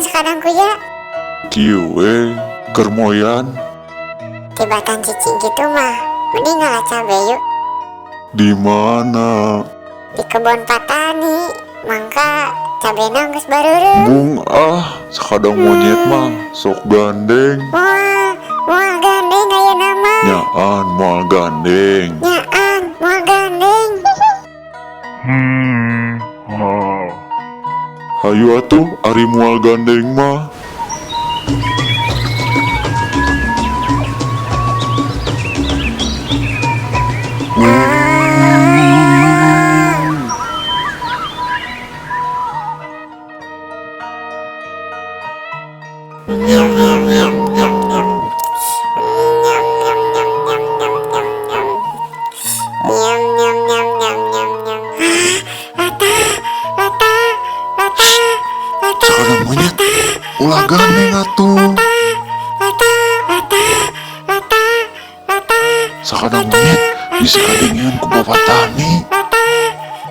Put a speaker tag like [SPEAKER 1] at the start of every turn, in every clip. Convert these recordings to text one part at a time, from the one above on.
[SPEAKER 1] Naon sakadang kuya?
[SPEAKER 2] Kieu we, keur moyan.
[SPEAKER 1] Tibatan cicing gitu mah, mending ngala cabe yuk.
[SPEAKER 2] Di mana?
[SPEAKER 1] Di kebon patani, mangka cabena geus bareureum.
[SPEAKER 2] Bung ah, sakadang monyet mah sok gandeng.
[SPEAKER 1] Moal, moal gandeng ayeuna mah.
[SPEAKER 2] Nyaan moal gandeng.
[SPEAKER 1] Nyaan, moal gandeng.
[SPEAKER 2] Hayu atuh ari moal gandeng mah.
[SPEAKER 1] Nyam nyam nyam nyam nyam. Nyam nyam nyam nyam nyam nyam nyam. Nyam nyam nyam nyam nyam nyam. Ah, latah, latah, latah, latah.
[SPEAKER 2] Sakadang monyet, ulah gandeng atuh.
[SPEAKER 1] Latah, latah, latah, latah.
[SPEAKER 2] Sakadang monyet bisa kadengean ku bapak tani.
[SPEAKER 1] Latah,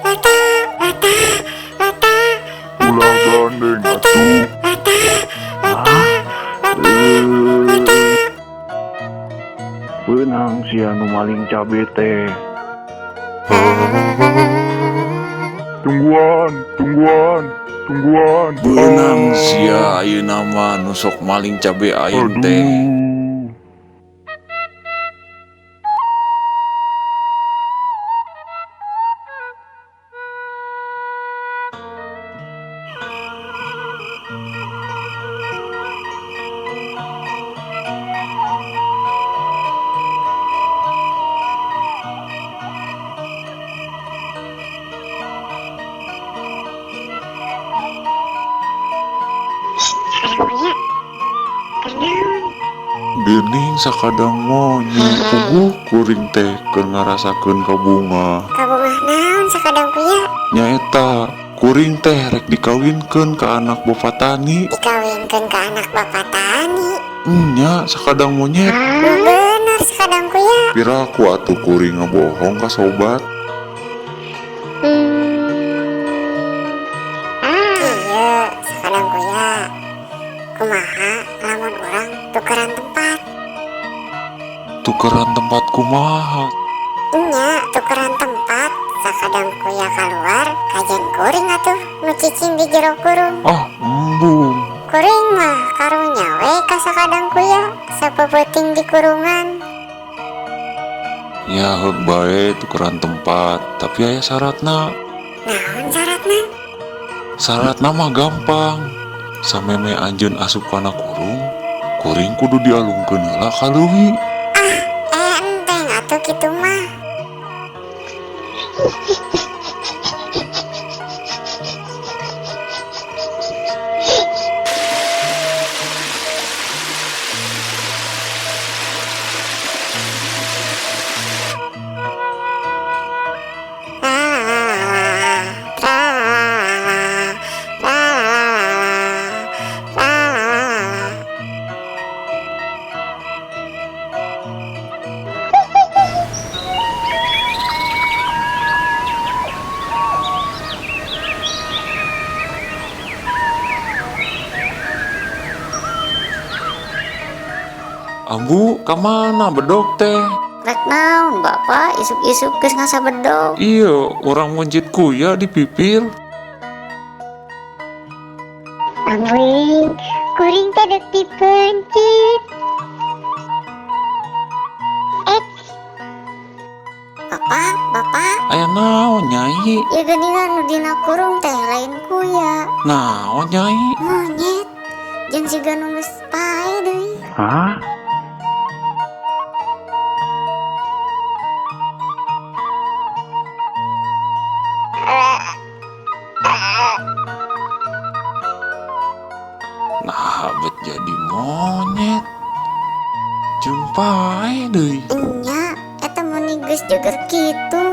[SPEAKER 1] latah, latah, latah.
[SPEAKER 2] Ulah gandeng atuh.
[SPEAKER 1] Latah, latah, latah, latah.
[SPEAKER 3] Beunang sia nu maling cabe teh.
[SPEAKER 2] Tungguan, tungguan, tungguan. Beunang sia ayeuna mah nu sok maling cabe aing teh.
[SPEAKER 1] Sakadang monyet, keur naon?
[SPEAKER 2] Geuning sakadang monyet puguh kuring teh keur ngarasakeun kabunga.
[SPEAKER 1] Kabungah naon sakadang kuya?
[SPEAKER 2] Nyaeta kuring teh rek dikawinkeun ka anak bapak tani.
[SPEAKER 1] Dikawinkeun ka anak bapak tani.
[SPEAKER 2] Nya sakadang monyet.
[SPEAKER 1] Nu bener sakadang kuya.
[SPEAKER 2] Piraku atuh kuring ngabohong ka sobat.
[SPEAKER 1] Kieu sakadang kuya. Kumaha lamun urang tukeran tempat?
[SPEAKER 2] Tukeran tempat kumaha?
[SPEAKER 1] Nya tukeran tempat. Sakadang kuya keluar, kajen kuring atuh nu cicing di jero kurung.
[SPEAKER 2] Ah, embung.
[SPEAKER 1] Kuring mah karunya we ka sakadang kuya, sapeupeting di kurungan.
[SPEAKER 2] Ya heuk bae tukeran tempat, tapi aya syaratna.
[SPEAKER 1] Naon syaratna?
[SPEAKER 2] Syaratna mah gampang. Sameme anjeun asup kana kurung, kuring kudu dialungkeun heula ka leuwi.
[SPEAKER 1] Ah, enteng atuh kitu mah.
[SPEAKER 2] Ambu, ka mana bedog teh?
[SPEAKER 4] Rek naon bapak isuk-isuk geus ngasa bedog.
[SPEAKER 2] Iya, urang mencit kuya di pipir.
[SPEAKER 1] Ambuing, kuring teh dek dipencit.
[SPEAKER 4] Bapak, bapak,
[SPEAKER 2] Aya naon nyai?
[SPEAKER 4] ya geuningan nu dina kurung teh lain kuya.
[SPEAKER 2] Naon nyai?
[SPEAKER 4] Monyet, jeung siga nu geus pae deui.
[SPEAKER 3] Hah?
[SPEAKER 2] Nah, bet jadi monyet. Jeung pae deui.
[SPEAKER 4] Nya, eta meni geus jeger kitu.